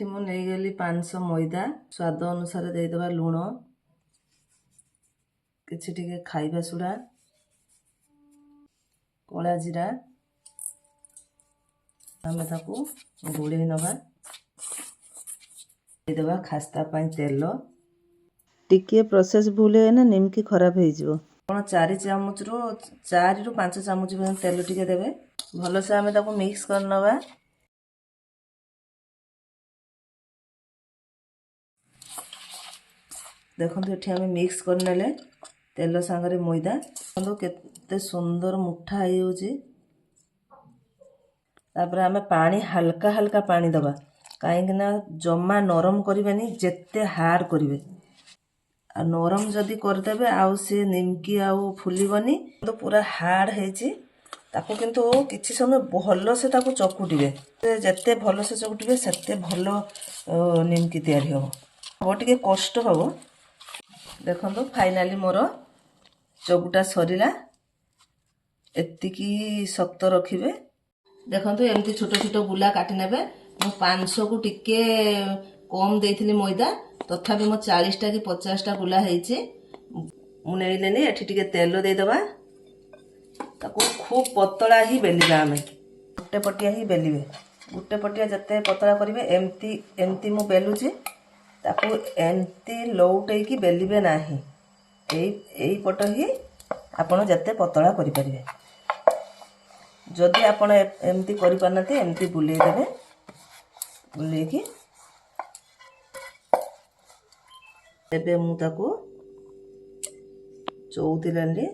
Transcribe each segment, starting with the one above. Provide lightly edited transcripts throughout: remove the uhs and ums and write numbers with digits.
ଏଠି ମୁଁ ନେଇଗଲି 500 ମଇଦା। ସ୍ୱାଦ ଅନୁସାରେ ଦେଇଦେବା ଲୁଣ, କିଛି ଟିକେ ଖାଇବା ସୋଡ଼ା, କଳା ଜିରା। ଆମେ ତାକୁ ଗୋଳେଇ ନେବା। ଦେଇଦେବା ଖାସ୍ତା ପାଇଁ ତେଲ। ଟିକିଏ ପ୍ରୋସେସ୍ ଭୁଲ ହେଇଗଲେ ନିମକି ଖରାପ ହେଇଯିବ। ଆପଣ 4 ଚାମଚରୁ, 4ରୁ 5 ଚାମଚ ପର୍ଯ୍ୟନ୍ତ ତେଲ ଟିକେ ଦେବେ। ଭଲସେ ଆମେ ତାକୁ ମିକ୍ସ କରିନେବା। ଦେଖନ୍ତୁ, ଏଠି ଆମେ ମିକ୍ସ କରିନେଲେ ତେଲ ସାଙ୍ଗରେ ମଇଦା। ଦେଖନ୍ତୁ, କେତେ ସୁନ୍ଦର ମୁଠା ହେଇଯାଉଛି। ତାପରେ ଆମେ ପାଣି, ହାଲକା ହାଲକା ପାଣି ଦେବା, କାହିଁକି ନା ଜମା ନରମ କରିବେନି, ଯେତେ ହାର୍ଡ଼ କରିବେ। ଆଉ ନରମ ଯଦି କରିଦେବେ, ଆଉ ସେ ନିମକି ଆଉ ଫୁଲିବନି। କିନ୍ତୁ ପୁରା ହାର୍ଡ଼ ହେଇଛି। ତାକୁ କିନ୍ତୁ କିଛି ସମୟ ଭଲସେ ତାକୁ ଚକୁଟିବେ। ଯେତେ ଭଲସେ ଚକୁଟିବେ, ସେତେ ଭଲ ନିମକି ତିଆରି ହେବ। ହେବ, ଟିକେ କଷ୍ଟ ହେବ। ଦେଖନ୍ତୁ, ଫାଇନାଲି ମୋର ଚକୁଟା ସରିଲା। ଏତିକି ଶକ୍ତ ରଖିବେ। ଦେଖନ୍ତୁ, ଏମିତି ଛୋଟ ଛୋଟ ବୁଲା କାଟି ନେବେ। ମୁଁ 500କୁ ଟିକେ କମ୍ ଦେଇଥିଲି ମଇଦା, ତଥାପି ମୋ 40ଟା କି 50ଟା ବୁଲା ହେଇଛି। ମୁଁ ନେଇଲେନି। ଏଠି ଟିକେ ତେଲ ଦେଇଦେବା। ତାକୁ ଖୁବ୍ ପତଳା ହିଁ ବେଲିବା ଆମେ। ଗୋଟେ ପଟିଆ ହିଁ ବେଲିବେ। ଗୋଟେ ପଟିଆ ଯେତେ ପତଳା କରିବେ, ଏମିତି ଏମିତି ମୁଁ ବେଲୁଛି, ତାକୁ ଏମିତି ଲଉଟେଇକି ବେଲିବେ ନାହିଁ। ଏଇ ଏଇ ପଟ ହିଁ ଆପଣ ଯେତେ ପତଳା କରିପାରିବେ। ଯଦି ଆପଣ ଏମିତି କରିପାରୁନାହାନ୍ତି, ଏମିତି ବୁଲେଇ ଦେବେ। ବୁଲେଇକି ଏବେ ମୁଁ ତାକୁ ଚଉତିଲେଲି।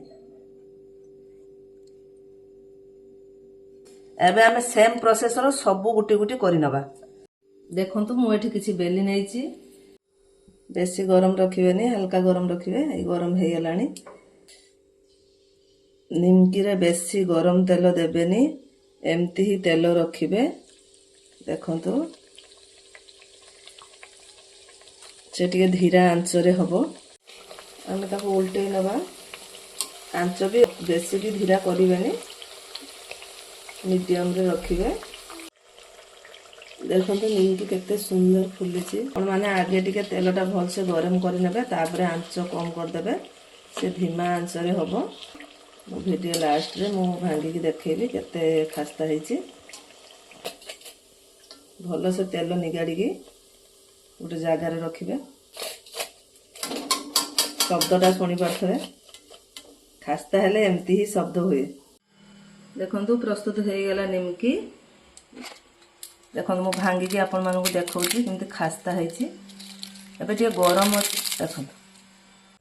ଏବେ ଆମେ ସେମ୍ ପ୍ରୋସେସର ସବୁ ଗୁଟି ଗୁଟି କରିନେବା। ଦେଖନ୍ତୁ, ମୁଁ ଏଠି କିଛି ବେଲି ନେଇଛି। ବେଶୀ ଗରମ ରଖିବେନି, ହାଲକା ଗରମ ରଖିବେ। ଏଇ ଗରମ ହେଇଗଲାଣି। ନିମକିରେ ବେଶୀ ଗରମ ତେଲ ଦେବେନି, ଏମିତି ହିଁ ତେଲ ରଖିବେ। ଦେଖନ୍ତୁ, ସେ ଟିକେ ଧୀରା ଆଞ୍ଚରେ ହବ। ଆମେ ତାକୁ ଉଲଟେଇ ନେବା। ଆଞ୍ଚ ବି ବେଶୀ ବି ଧୀରା କରିବେନି, ମିଡ଼ିୟମରେ ରଖିବେ। ଦେଖନ୍ତୁ, ନିମକି କେତେ ସୁନ୍ଦର ଫୁଲିଛି। ଆପଣମାନେ ଆଗେ ଟିକେ ତେଲଟା ଭଲସେ ଗରମ କରିନେବେ, ତାପରେ ଆଞ୍ଚ କମ୍ କରିଦେବେ। ସେ ଧୀମା ଆଞ୍ଚରେ ହବ। ମୁଁ ଭିଡ଼ିଓ ଲାଷ୍ଟରେ ମୁଁ ଭାଙ୍ଗିକି ଦେଖେଇବି କେତେ ଖାସ୍ତା ହେଇଛି। ଭଲସେ ତେଲ ନିଗାଡ଼ିକି ଗୋଟେ ଜାଗାରେ ରଖିବେ। ଶବ୍ଦଟା ଶୁଣିପାରୁଥିବେ। ଖାସ୍ତା ହେଲେ ଏମିତି ହିଁ ଶବ୍ଦ ହୁଏ। ଦେଖନ୍ତୁ, ପ୍ରସ୍ତୁତ ହେଇଗଲା ନିମକି। ଦେଖନ୍ତୁ, ମୁଁ ଭାଙ୍ଗିକି ଆପଣମାନଙ୍କୁ ଦେଖାଉଛି କେମିତି ଖାସ୍ତା ହେଇଛି। ଏବେ ଟିକେ ଗରମ ଅଛି। ଦେଖନ୍ତୁ,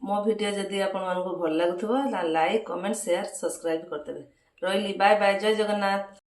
ମୋ ଭିଡ଼ିଓ ଯଦି ଆପଣମାନଙ୍କୁ ଭଲ ଲାଗୁଥିବ, ଲାଇକ୍, କମେଣ୍ଟ, ସେୟାର, ସବସ୍କ୍ରାଇବ୍ କରିଦେବେ। ରହିଲି, ବାଏ ବାଏ, ଜୟ ଜଗନ୍ନାଥ।